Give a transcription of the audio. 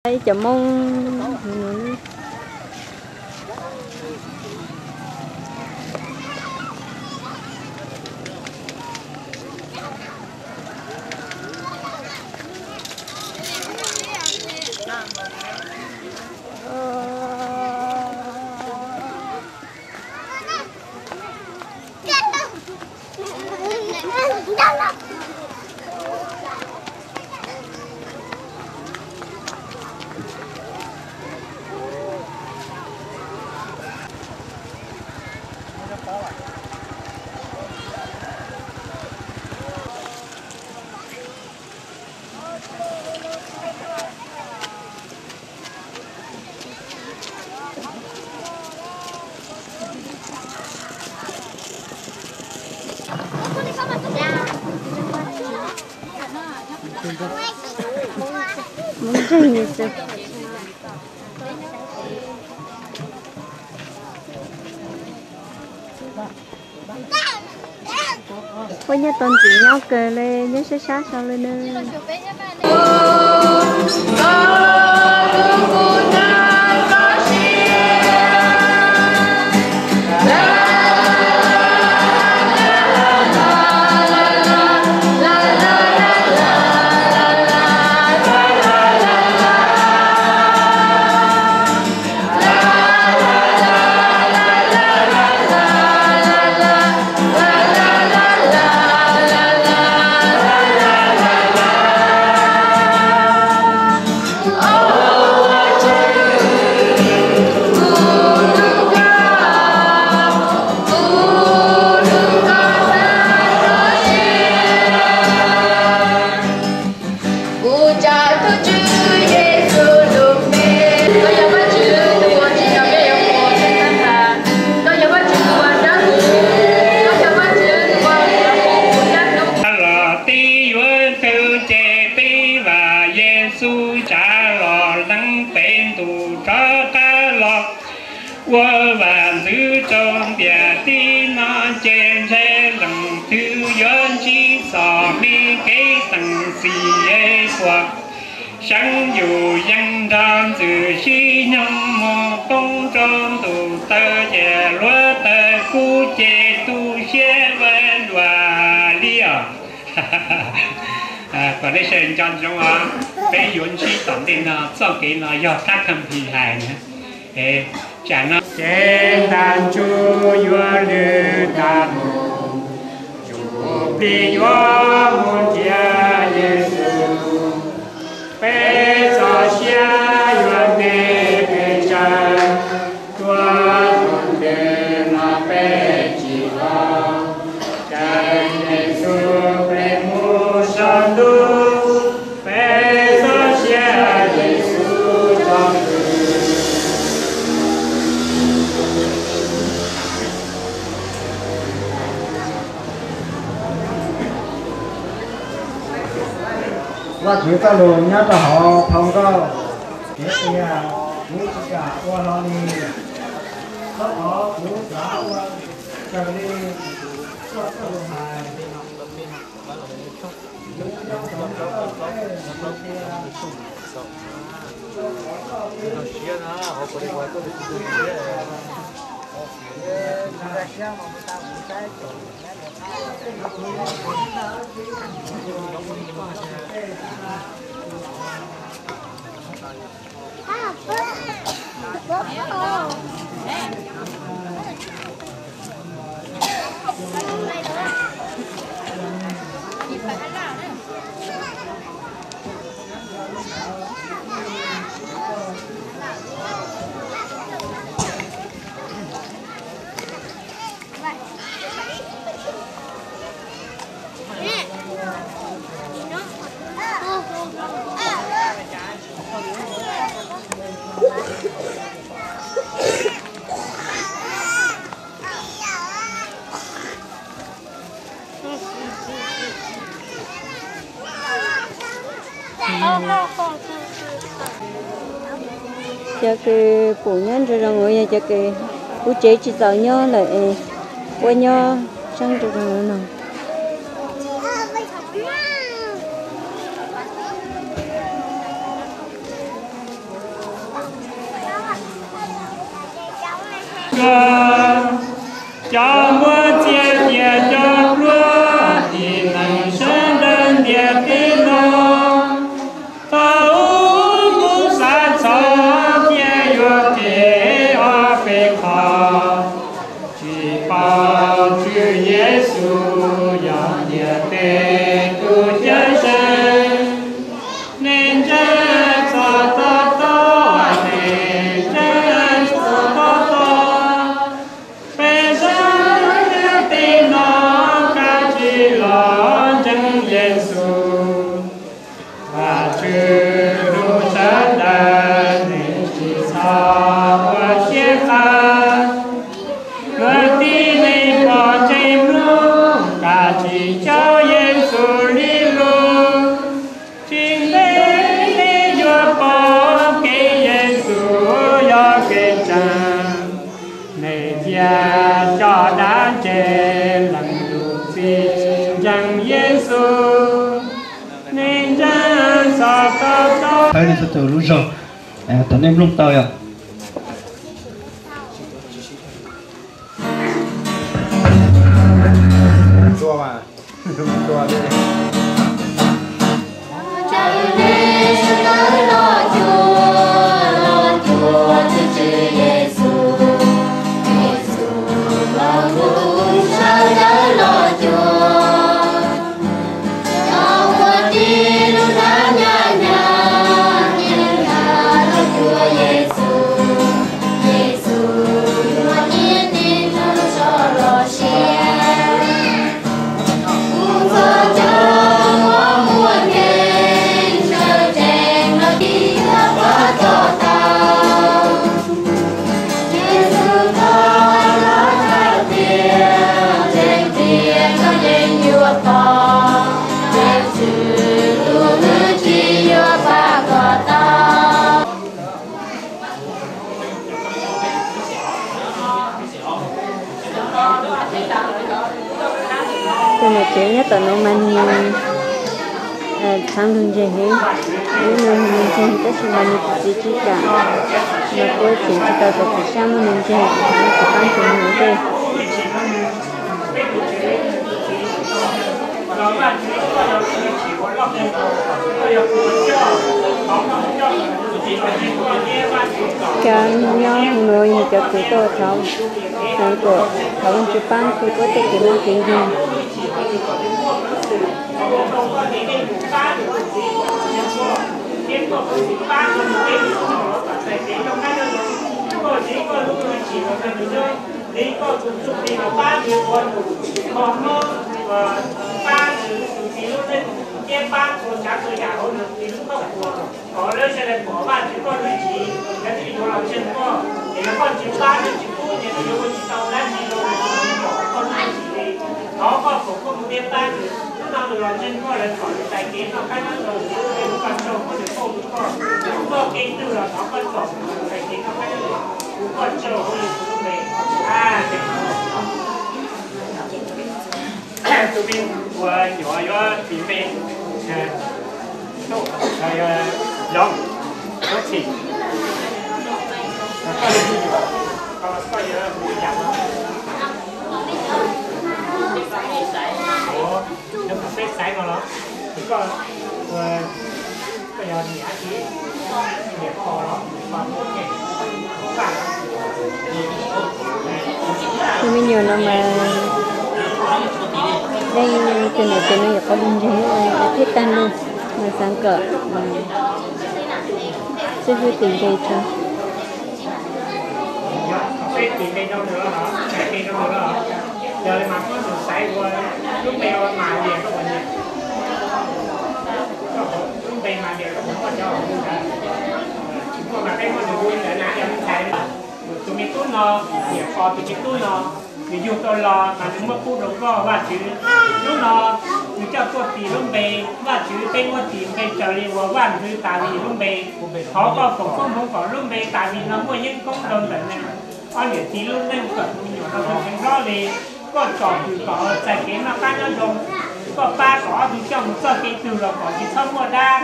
Ib cov Hmoob. Mus ntseeg xwb. Puab nyob tau ntxim nyob kawg le, nyob sab sab sau le na. Kuv cov tus Tswv Yexus lub npe. Koj yog Vajtswv tus uas tsim nyog peb yuav mus txeeb tag nrho. Koj yog Vajtswv tus uas dawb huv. Koj yog Vajtswv tus uas ua tus hlub. Los tib yuav tug ces tib vam Yexus tsav los leej pem ntuj rov qab los. Ua vam ntxwv rau ntiaj teb no ces ntshe leej twg yuav ntsib txoj me kev teem txim es puas seev yus yeej nrog ntxwg sib nyoog mus poob rau ntuj taw ces luav taws kub ces tu siab ua luaj li os. Kom nej sawv daws nco ntsoov os, peb yuav ntsib tom ntej no txoj kev no yog phab Kham Phis hais na. Tsam no ces tag ntsug yuav lwm tag mus, Tswv Plig yuav mus nrhiav Yexus. Peb txoj sia yuav ntes peb tsaws, tuaj tus ntws no peb tsis tau, caw Yexus plig mus saum ntuj, peb txoj sia Yexus tso kwv. Vajtswv txoj lus nyob rau hauv phau nkauj, kev tias kuv tsis kam ua hlo li, rau qhov kuv xav ua raws li kuv txoj lus hais. Cov kws pum nyob nraum zoov uas yog cov kws kuv tsev tsis txaus nyob lawm es ua nyob tseeb nraum zoov no. Cov muab txiav tias cov pluag, tib neeg sawv daws ntiaj teb no, thaum ub kuv xav txog thiab yuav qhia ob peb qho, tsis paub Tswv Yexus yog ntiaj teb tus Cawm Seej. Nej ntseeg txog tob tob, nej ntseeg txog tob tob, peb sawv daws tej no kav tsij los ntseeg Yexus, Vajtswv lub sawv daws, nej tsis txhob ua siab qhawv. Kwv tij nej pom ntseeg mloog, kav tsij caum Yexus li lus, tsis ntev nej yuav pom kev Yexus yog kev tseeb. Nej thiaj coj dab ntse leej yug txij ntseeg Yexus, nej ntseeg txog tob tob. Thov nej txhua tus lub zog, thaum nej mloog tau yom. Tus niam tsev nyob tom no mas nws txheev lus ntseg heev, lub no nws ntseg tab sis mas nws tus txiv tsis kam, mas kuv tseem tsis tau kom txiv sab muab nws ntseg, txiv pab tus nws ua ntej. Cov nyob hauv no yog cov kwv tij thov, xav kom thov Vajtswv pab kuv puab tej kev mob kev nkeeg. Thov lawv sawv daws pom Vajtswv koj lub txiv, lawv thiaj yuav los ntseeg koj, es yog koj tsis pab, koj tsis pub, ces lawv yuav ua tsis tau dab tsi rau koj lub txiv li. Thov koj foom koj tus ntiaj pab nws, hnub no nws los ntseeg koj, lawv txhom nws txais kev noj qab nyob zoo, es kuv koj tsaug koj nws pauj rau koj, koj kev twg los thov koj txhom nws txais kev noj qab nyob zoo, kuv koj tsaug hauv Yexus lub npe. Amees. Tus me uas nyuam yuav tis npe Yoov, Yoov Txhim. Koj yog tus nyuam, koj yog tus yam no. Ov, yog peb xaiv no los? Koj, koj yog niam txiv, niam pog los? Tus me nyuam no mas leej twg niam txiv no yuav qhov lus ntseg thiab tag lug, mas xav kom xib hwb tis npe tso. Yog mas koj tus xaiv ua lub npe ua Mas Lias, koj puas nyiam? Lub npe Mas Lias koj puas muaj cov hauv ntawd? Tsis muaj mas peb muab nws hu li ntawd na, yog me ntxhais. Tus me tub no, niam pog tus me tub no, nws yug tau los mas nws muab pub rau koj Vajtswv. Hnub no nws coj tuaj tis lub npe Vajtswv, peb muab tis npe raws li uas vaj ntxwv Daviv lub npe. Thov koj foom koob hmoov kom lub npe Daviv no muaj yeeb koob rau ntawm nws ob niam txiv lub neej, kom tus me nyuam no tus kheev hlob li. Koj tsom kwm kom txais kev noj qab nyob zoo, koj pab kom ob tug coj mus txoj kev twg los kom tsis txhob muaj dab.